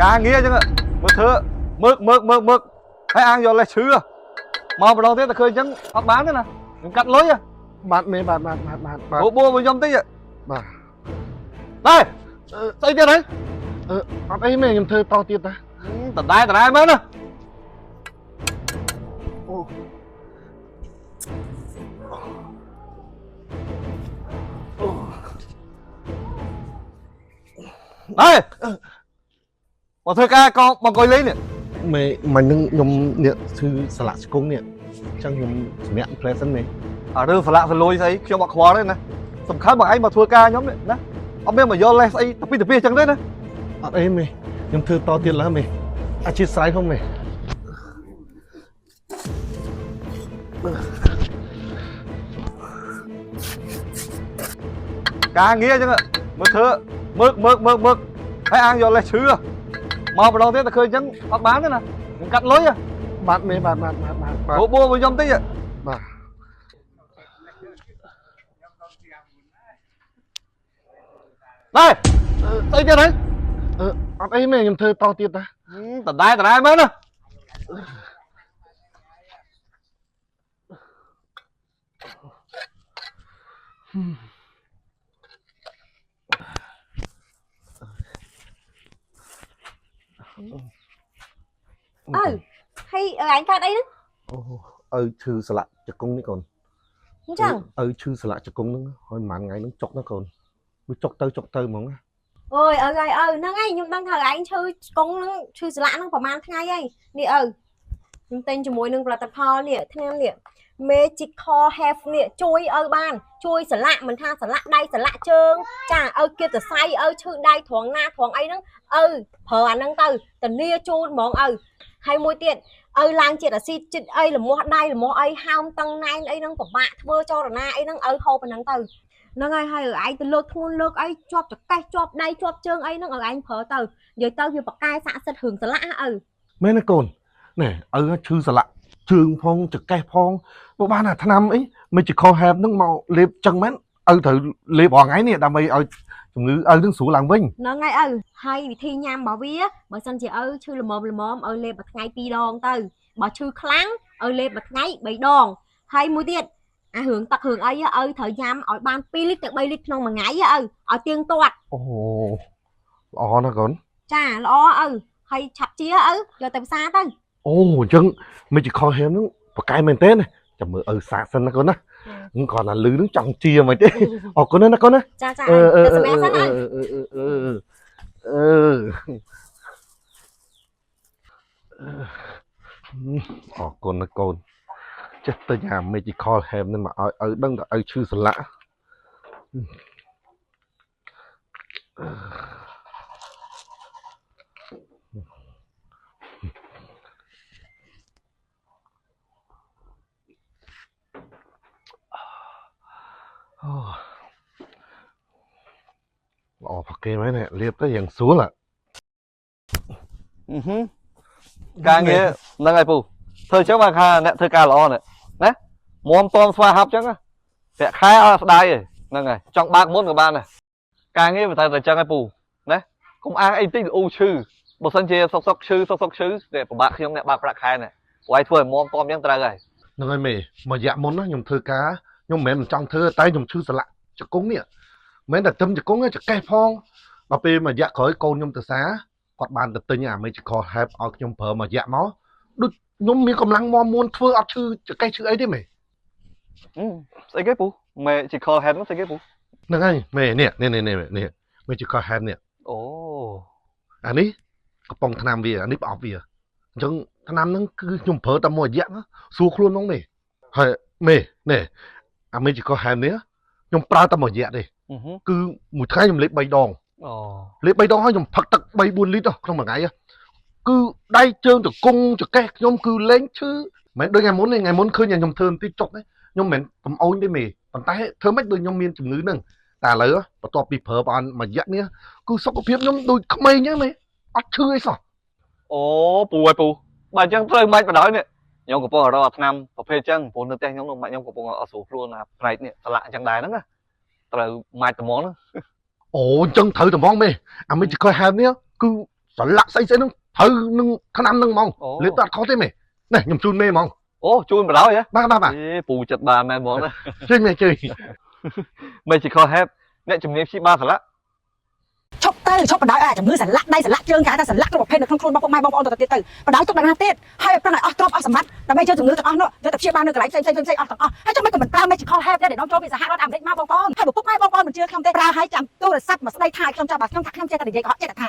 ការងារអញ្ចឹងមើលធ្វើមើកមើកមើកមើកហើយអាងយកលេសឈឺមកម្ដងទៀតតែឃើញអញ្ចឹងអត់បានទេណាខ្ញុំកាត់លុយ បាទមេបាទបាទបាទបាទបាទ បបួមកខ្ញុំតិច បាទ ដែរស្អីទៀតហើយ អឺអត់អីមេខ្ញុំធ្វើតទៀតតា ដដែលដដែលមែនណា អូ ដែរមកធ្វើការកមកអង្គុយលេងនេះ មេមិញនឹងខ្ញុំនេះឈឺសន្លាក់ជង្គង់នេះអញ្ចឹងខ្ញុំសម្រាប់ផ្លែសិនមេ អារឿងស្លាក់សលួយស្អីខ្ញុំអត់ខ្វល់ទេណាសំខាន់បងឯងមកធ្វើការខ្ញុំនេះណាអត់មានមកយកលេសស្អីទៅពីទៅពីអញ្ចឹងទេណា អត់អីមេខ្ញុំធ្វើតទៀតឡើយមេអធិស្ឋានផងមេ ការងារអញ្ចឹងមើលធ្វើមើកមើកមើកមើកហើយអាងយកលេសឈឺមកម្ដងទៀតតែឃើញអញ្ចឹងអត់បានទេណាខ្ញុំកាត់លុយ បាទមេបាទបាទបាទបាទបាទ បបួមកខ្ញុំតិច បាទ ដែរស្អីទៀតហើយ អឺអត់អីមេខ្ញុំធ្វើតទៀតតា ដដែលដដែលមែនណា ឪហើយឯងកើតអីហ្នឹង អូឪឈឺសន្លាក់ជង្គង់នេះកូន អញ្ចឹង ឪឈឺសន្លាក់ជង្គង់ហ្នឹងហើយប្រហែលថ្ងៃហ្នឹងចុកណាកូនវាចុកទៅចុកទៅហ្មងណា អូយឪហើយឪហ្នឹងឯងខ្ញុំដឹងថាឯងឈឺឆ្កងហ្នឹងឈឺសន្លាក់ហ្នឹងប្រហែលថ្ងៃហើយនេះឪខ្ញុំទិញជាមួយនឹងផលិតផលនេះថ្នាំនេះ Magical Health នេះជួយឪបាន ជួយសន្លាក់មិនថាសន្លាក់ដៃសន្លាក់ជើង ចាឪគៀបសរសៃឪឈឺដៃត្រង់ណាត្រង់អីហ្នឹងឪប្រើអាហ្នឹងទៅធានាជូនហ្មងឪហើយមួយទៀតឪឡើងជាតិអាស៊ីតជាតិអីលមាស់ដៃលមាស់អីហើមតឹងណែនអីហ្នឹងពិបាកធ្វើចរណាអីហ្នឹងឪហូបអាហ្នឹងទៅហ្នឹងហើយហើយឯងទៅលើកធ្ងន់លើកអីជាប់ចកេះជាប់ដៃជាប់ជើងអីហ្នឹងឲ្យឯងប្រើទៅនិយាយទៅវាប្រកែស័ក្តិសិទ្ធិរឿងសន្លាក់ហ៎ឪ មែនទេកូនណែឪឈឺសន្លាក់ជើងផងចកេះផងបើបានអាថ្នាំអី Magical Herb ហ្នឹងមកលេបចឹងមែនឪត្រូវលេបរាល់ថ្ងៃនេះដើម្បីឲ្យជំងឺឪហ្នឹងស្រួលឡើងវិញ ហ្នឹងហើយឪហើយវិធីញ៉ាំរបស់វាបើសិនជាឪឈឺល្មមល្មមឪលេបមួយថ្ងៃ2ដងទៅបើឈឺខ្លាំងឪលេបមួយថ្ងៃ3ដងហើយមួយទៀតអារឿងទឹករឿងអីឪត្រូវញ៉ាំឲ្យបាន2លីត្រទៅ3លីត្រក្នុងមួយថ្ងៃឪឲ្យទៀងទាត់ អូល្អណាស់កូន ចាល្អឪហើយឆាប់ជាឪយកទៅផ្សារទៅ អូអញ្ចឹង Magical Herb ហ្នឹងប្រកែមែនទេណាចាំមើលឪសាកសិនណាកូនណាហ្នឹងគ្រាន់តែលឺហ្នឹងចង់ជាមិនទេអរគុណណាស់ណាកូនណា ចាចា អឺអឺ ទៅ អឺ សម្រាប់សិនឪ អឺអឺអឺអរគុណណាកូនចេះទិញអា Magical Ham នេះមកឲ្យឪដឹងថាឪឈឺសន្លាក់អូល្អផកគេមែននេះលាបទៅយ៉ាងស្រួលហ่ะ ការងារហ្នឹងហើយពូធ្វើអញ្ចឹងបានថាអ្នកធ្វើការល្អនេះណាមុំតមស្វាហាប់អញ្ចឹងប្រាក់ខែអត់ស្ដាយទេហ្នឹងហើយចង់បើកមុនក៏បានដែរការងារវាត្រូវតែអញ្ចឹងហើយពូណាកុំអាងអីតិចអ៊ូឈឺបើសិនជាសុកសុកឈឺសុកសុកឈឺតែពិបាកខ្ញុំអ្នកបើកប្រាក់ខែនេះព្រោះឲ្យធ្វើឲ្យមុំតមអញ្ចឹងត្រូវហើយ ហ្នឹងហើយមេមួយរយៈមុនណាខ្ញុំធ្វើការខ្ញុំមិនមែនមិនចង់ធ្វើតែខ្ញុំឈឺសន្លាក់ជង្គង់នេះមិនមែនតែទឹមជង្គង់ទេចកេះផងដល់ពេលមួយរយៈក្រោយកូនខ្ញុំទៅសាគាត់បានទៅទិញអា Magical Herb ឲ្យខ្ញុំប្រើមួយរយៈមកដូចខ្ញុំមានកម្លាំងមាំមួនធ្វើអត់ឈឺចកេះឈឺអីទេមេ ស្អីគេពូ Magical Hand ស្អីគេពូ ហ្នឹងហើយមេនេះនេះនេះនេះ Magical Herb នេះ អូ អានេះកំប៉ុងថ្នាំវាអានេះប្រអប់វាអញ្ចឹងថ្នាំហ្នឹងគឺខ្ញុំប្រើតែមួយរយៈណាស្រួលខ្លួនហ្មងនេះហើយមេនេះអា Magical Herb នេះខ្ញុំប្រើតែមួយរយៈទេគឺមួយថ្ងៃខ្ញុំលេប3ដង អូ លេប3ដងហើយខ្ញុំផឹកទឹក3 4លីត្រក្នុងមួយថ្ងៃគឺដៃជើងជង្គង់ចកេះខ្ញុំគឺលែងឈឺមិនដូចថ្ងៃមុនទេថ្ងៃមុនឃើញតែខ្ញុំធ្វើបន្តិចចុកទេខ្ញុំមិនមែនកំអូនទេមេប៉ុន្តែធ្វើម៉េចដូចខ្ញុំមានជំងឺហ្នឹងតែឥឡូវបន្ទាប់ពីប្រើបានមួយរយៈនេះគឺសុខភាពខ្ញុំដូចក្មេងអញ្ចឹងមេអត់ឈឺអីសោះ អូពូហើយពូបើអញ្ចឹងត្រូវម៉េចបណ្ដោយនេះខ្ញុំកំពុងរកអាថ្នាំប្រភេទអញ្ចឹងព្រោះនៅផ្ទះខ្ញុំនោះម៉ាក់ខ្ញុំកំពុងអត់ស្រួលខ្លួនណាផ្នែកនេះស្លាក់អញ្ចឹងដែរហ្នឹងណាត្រូវម៉ាច់ត្មងហ្នឹង អូអញ្ចឹងត្រូវត្មងមេអា Magical Herb នេះគឺ សន្លាក់ស្អីស្អីហ្នឹងត្រូវនឹងថ្នាំហ្នឹងហ្មង អូ លេបទៅអត់ខុសទេមេនេះខ្ញុំជូនមេហ្មង អូជូនបណ្ដោយហ៎ បាទបាទបាទ អេពូចិត្តបានមែនហ្មងណា ជួយមេជួយ Magical Help អ្នកជំនាញព្យាបាលសន្លាក់ ឈប់ទៅឈប់បណ្ដោយឲ្យអាជំងឺសន្លាក់ដៃសន្លាក់ជើងគេហៅថាសន្លាក់គ្រប់ប្រភេទនៅក្នុងខ្លួនរបស់ពុកម៉ែបងប្អូនទៅទៀតទៅបណ្ដោយទុកដល់ណាទៀតហើយឲ្យប្រឹងឲ្យអស់ទ្រព្យអស់សម្បត្តិដើម្បីយកជំងឺទាំងអស់នោះយកទៅព្យាបាលនៅកន្លែងផ្សេងផ្សេងផ្សេងអស់ទាំងអស់ហើយចាំមិនក៏មិនប្រើ Magical Help ដែរដែលនាំចូលពីសហរដ្ឋអាមេរិកមកបងប្អូនហើយបើពុកម៉ែបងប្អូនមិនជឿខ្ញុំទេប្រើឲ្យចាំទូរស័ព្ទមកស្ដីថាឲ្យខ្ញុំចាំបាទខ្ញុំថាខ្ញុំចេះតែនិយាយកុហកចេះតែថា